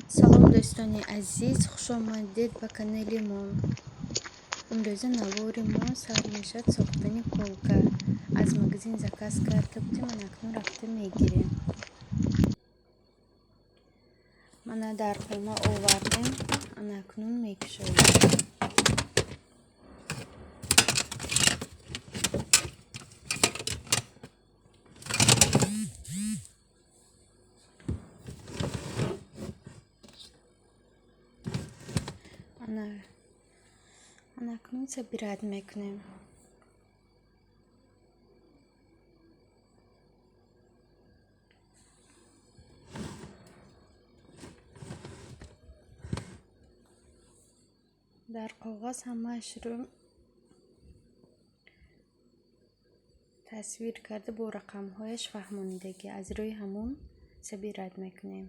Салом, дӯстони азиз, хушомадед ба канали мо. Имрӯза навори мо сар мешавад сохтани полка. Аз магазин заказ карда будем, ана акнун рафта мегирем. Мана дар хона овардем, ана акнун мекушоем. Ана акнун собирать мекунем. Дар коғаз ҳамаашро тасвир карда, бо рақамҳояш фаҳмонидагӣ, аз рӯи ҳамон собирать мекунем.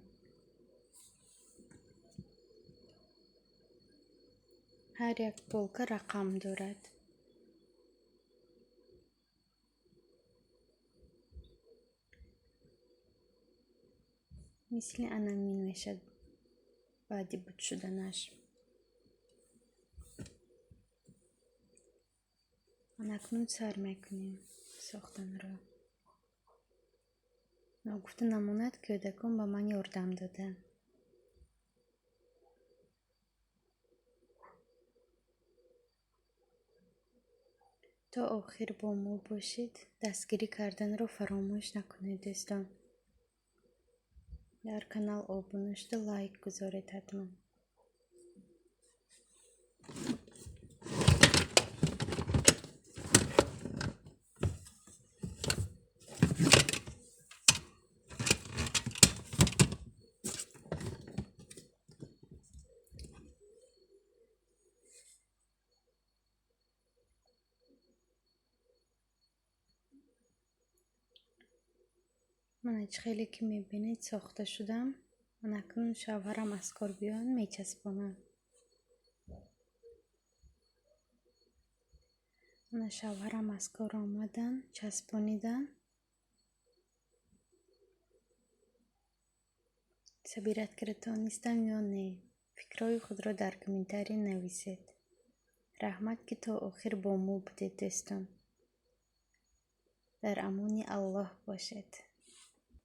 Ҳар як полка рақам дорад. Мисли анамин мешавад баъди буд шуданаш. Ана акнун сар мекунем сохтанро. Ногуфта намонад, кӯдакон ба ман ёрдам доданд. То охир бо мо бошед, дастгирӣ карданро фаромӯш накунед, дӯстон. Дар канал обуна шуда, лайк гузоред ҳатман. Мана чӣ хеле ки мебинед, сохта шудам. Ана акнун шавҳарам аз кор биёянд, мечаспонанд. Ана шавҳарам аз кор омаданд, часпониданд. Собирать карда тонистам ё не? Фикрҳои худро дар комментария нависед. Раҳмат, ки то охир бо мо будед, дӯстон. Дар амони Аллоҳ бошед.